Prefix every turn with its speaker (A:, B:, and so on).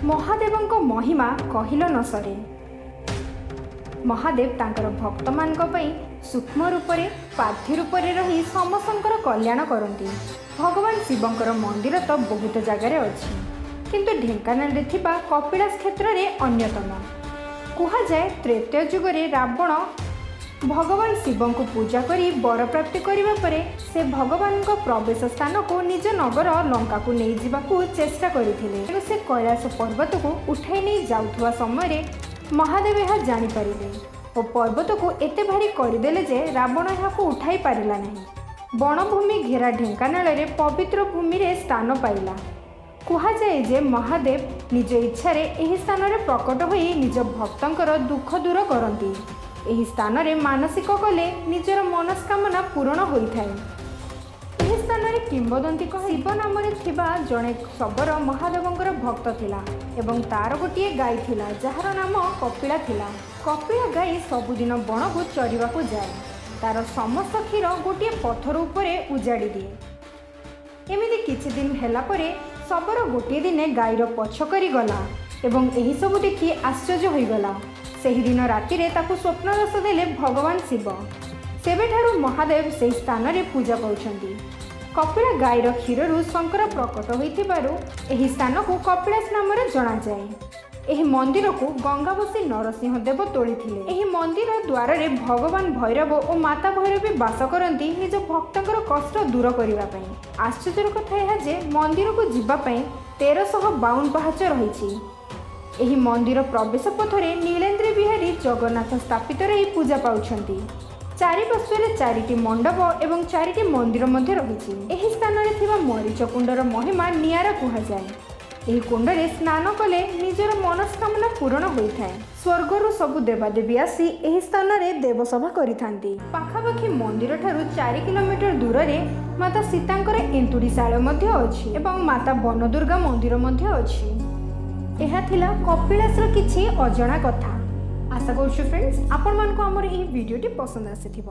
A: ମହାଦେବଙ୍କ ମହିମା କହିଲେ ନ ସରେ। ମହାଦେବ ତାଙ୍କର ଭକ୍ତମାନଙ୍କ ପାଇଁ ସୂକ୍ଷ୍ମ ରୂପରେ, ପାର୍ଥିବ ରୂପରେ ରହି ସମସ୍ତଙ୍କର କଲ୍ୟାଣ କରନ୍ତି। ଭଗବାନ ଶିବଙ୍କର ମନ୍ଦିର ତ ବହୁତ ଜାଗାରେ ଅଛି, କିନ୍ତୁ ଢେଙ୍କାନାଳରେ ଥିବା କପିଳାସ କ୍ଷେତ୍ରରେ ଅନ୍ୟତମ। କୁହାଯାଏ, ତ୍ରେତୟା ଯୁଗରେ ରାବଣ ଭଗବାନ ଶିବଙ୍କୁ ପୂଜା କରି ବର ପ୍ରାପ୍ତି କରିବା ପରେ ସେ ଭଗବାନଙ୍କ ପ୍ରବେଶ ସ୍ଥାନକୁ ନିଜ ନଗର ଲଙ୍କାକୁ ନେଇଯିବାକୁ ଚେଷ୍ଟା କରିଥିଲେ। ତେଣୁ ସେ କୈଳାସ ପର୍ବତକୁ ଉଠାଇ ନେଇ ଯାଉଥିବା ସମୟରେ ମହାଦେବ ଏହା ଜାଣିପାରିଲେ ଓ ପର୍ବତକୁ ଏତେ ଭାରି କରିଦେଲେ ଯେ ରାବଣ ଏହାକୁ ଉଠାଇ ପାରିଲା ନାହିଁ। ବଣଭୂମି ଘେରା ଢେଙ୍କାନାଳରେ ପବିତ୍ର ଭୂମିରେ ସ୍ଥାନ ପାଇଲା। କୁହାଯାଏ ଯେ ମହାଦେବ ନିଜ ଇଚ୍ଛାରେ ଏହି ସ୍ଥାନରେ ପ୍ରକଟ ହୋଇ ନିଜ ଭକ୍ତଙ୍କର ଦୁଃଖ ଦୂର କରନ୍ତି। ଏହି ସ୍ଥାନରେ ମାନସିକ କଲେ ନିଜର ମନସ୍କାମନା ପୂରଣ ହୋଇଥାଏ। ଏହି ସ୍ଥାନରେ କିମ୍ବଦନ୍ତୀ କହେ, ଶିବ ନାମରେ ଥିବା ଜଣେ ଶବର ମହାଦେବଙ୍କର ଭକ୍ତ ଥିଲା ଏବଂ ତାର ଗୋଟିଏ ଗାଈ ଥିଲା, ଯାହାର ନାମ କପିଳା ଥିଲା। କପିଳା ଗାଈ ସବୁଦିନ ବଣକୁ ଚରିବାକୁ ଯାଏ। ତାର ସମସ୍ତ କ୍ଷୀର ଗୋଟିଏ ପଥର ଉପରେ ଉଜାଡ଼ି ଦିଏ। ଏମିତି କିଛି ଦିନ ହେଲା ପରେ ଶବର ଗୋଟିଏ ଦିନେ ଗାଈର ପଛ କରି ଗଲା ଏବଂ ଏହିସବୁ ଦେଖି ଆଶ୍ଚର୍ଯ୍ୟ ହୋଇଗଲା। ସେହିଦିନ ରାତିରେ ତାକୁ ସ୍ୱପ୍ନାଦେଶ ଦେଲେ ଭଗବାନ ଶିବ। ସେବେଠାରୁ ମହାଦେବ ସେହି ସ୍ଥାନରେ ପୂଜା ପାଉଛନ୍ତି। କପିଳା ଗାଈର କ୍ଷୀରରୁ ଶଙ୍କର ପ୍ରକଟ ହୋଇଥିବାରୁ ଏହି ସ୍ଥାନକୁ କପିଳାସ ନାମରେ ଜଣାଯାଏ। ଏହି ମନ୍ଦିରକୁ ଗଙ୍ଗାବସୀ ନରସିଂହ ଦେବ ତୋଳିଥିଲେ। ଏହି ମନ୍ଦିର ଦ୍ୱାରରେ ଭଗବାନ ଭୈରବ ଓ ମାତା ଭୈରବୀ ବାସ କରନ୍ତି ନିଜ ଭକ୍ତଙ୍କର କଷ୍ଟ ଦୂର କରିବା ପାଇଁ। ଆଶ୍ଚର୍ଯ୍ୟର କଥା ଏହା ଯେ ମନ୍ଦିରକୁ ଯିବା ପାଇଁ 1352 ପାହାଚ ରହିଛି। ଏହି ମନ୍ଦିର ପ୍ରବେଶ ପଥରେ ନୀଳେନ୍ଦ୍ର ବିହାରୀ ଜଗନ୍ନାଥ ସ୍ଥାପିତ ରହି ପୂଜା ପାଉଛନ୍ତି। ଚାରିପାର୍ଶ୍ୱରେ ଚାରିଟି ମଣ୍ଡପ ଏବଂ ଚାରିଟି ମନ୍ଦିର ମଧ୍ୟ ରହିଛି। ଏହି ସ୍ଥାନରେ ଥିବା ମରିଚ କୁଣ୍ଡର ମହିମା ନିଆରା କୁହାଯାଏ। ଏହି କୁଣ୍ଡରେ ସ୍ନାନ କଲେ ନିଜର ମନସ୍କାମନା ପୂରଣ ହୋଇଥାଏ। ସ୍ୱର୍ଗରୁ ସବୁ ଦେବାଦେବୀ ଆସି ଏହି ସ୍ଥାନରେ ଦେବସଭା କରିଥାନ୍ତି। ପାଖାପାଖି ମନ୍ଦିରଠାରୁ 4 କିଲୋମିଟର ଦୂରରେ ମାତା ସୀତାଙ୍କର ଏନ୍ତୁଡ଼ିଶାଳ ମଧ୍ୟ ଅଛି ଏବଂ ମାତା ବନଦୁର୍ଗା ମନ୍ଦିର ମଧ୍ୟ ଅଛି। ଏହା ଥିଲା କପିଳାସର କିଛି ଅଜଣା କଥା। ଆଶା କରୁଛୁ ଫ୍ରେଣ୍ଡସ୍, ଆପଣମାନଙ୍କୁ ଆମର ଏହି ଭିଡ଼ିଓଟି ପସନ୍ଦ ଆସିଥିବ।